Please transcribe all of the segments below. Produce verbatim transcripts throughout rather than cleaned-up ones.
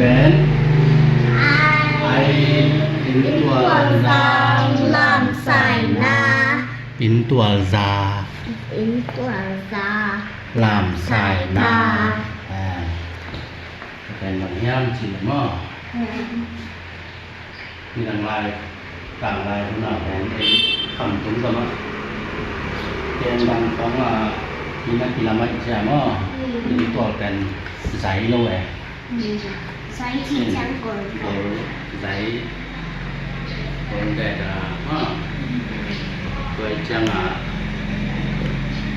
Pen ai, inntualza lamsaina. Inntualza. Inntualza lamsaina. Ah. Pen bang hiam cih leh maw, nidang lai, tang lai hun ah pen ei Khamtung gam ah, ken dang khawng ah inn a kilam ahih ciang maw, inntual pen zai lo e. Zai cih ciang gol, gol, zai, gol dek a, ha. Tua ciang a,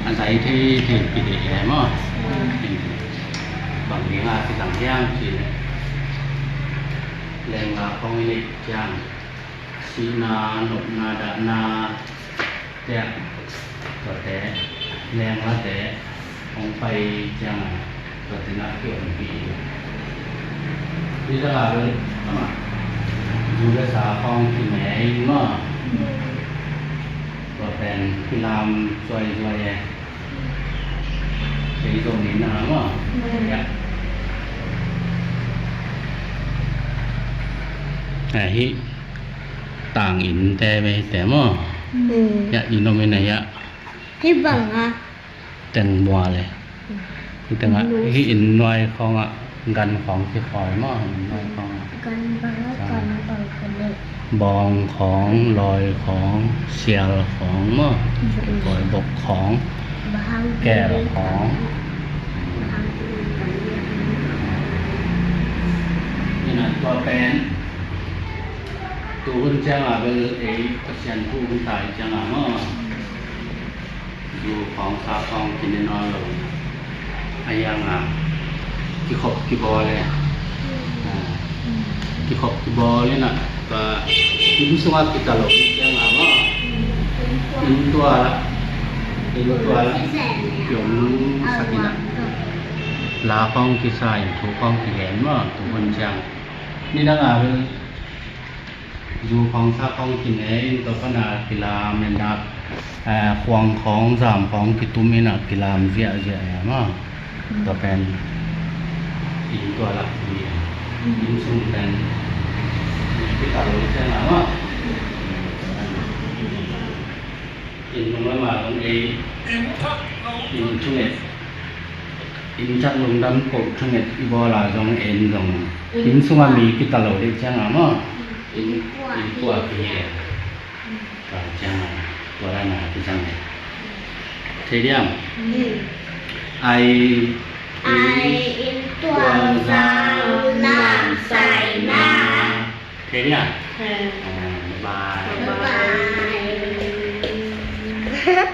a zai thei thei kideih e maw. Bang ding a kizang hiam cih leh, lengla khawng i neih ciang sihna, nopna, dahna te ah, tuate, lenglate hong pai ciang a, tuate na ki-ompih. Nidang a bel amah zu le sa khawng kine in maw, tua pen kilam zuaizuai e. Kei zong ni na maw. Ya. Ahi. Tang innte, veite maw. Ya, i nom in a ya. Hih bang a. Teng bua le. Hih teng a, hih inn nuai khawng ah gan khawng kikhawi maw, inn nuai khawng ah. Gan bang a, gan bang ka le. Bawng khawng, lawi khawng, sial khawng maw. Kikhawi bok khawng. Keel khawng. Ina tua pen. Tu hun ciang a bel ei Pasian thu hun tai ciang a maw, zu khawng sa khawng kine nawn lo. A hiang a kikhop kibawl e. Kikhop kibawl in a, ka inn sungah kita lo ciang a maw, inn tua la, inn tua la kiom sak in a, la khawng kisa in thu khawng kigen maw, tu hun ciang. Nidang a bel zu khawng sa khawng kine in, tua pan a kilam in a, eh, khuang khawng zam khawng kitum in a kilam ziahziah e maw. Tua pen inn tua lak hi. Inn sung pen inn tua lak hi maw. Inn nung lam a zong ei, inn thunget, inn thak lungdam koh thunget i bawl a zong en zong inn sungah mi kita lo dek ciang a maw, inn, inn puak hi e. Tua ciang a, tua dan a kiciang e. Thei diam? Ai, ai, inntualza lamsaina. Thei diam? Bye bye. Bye bye.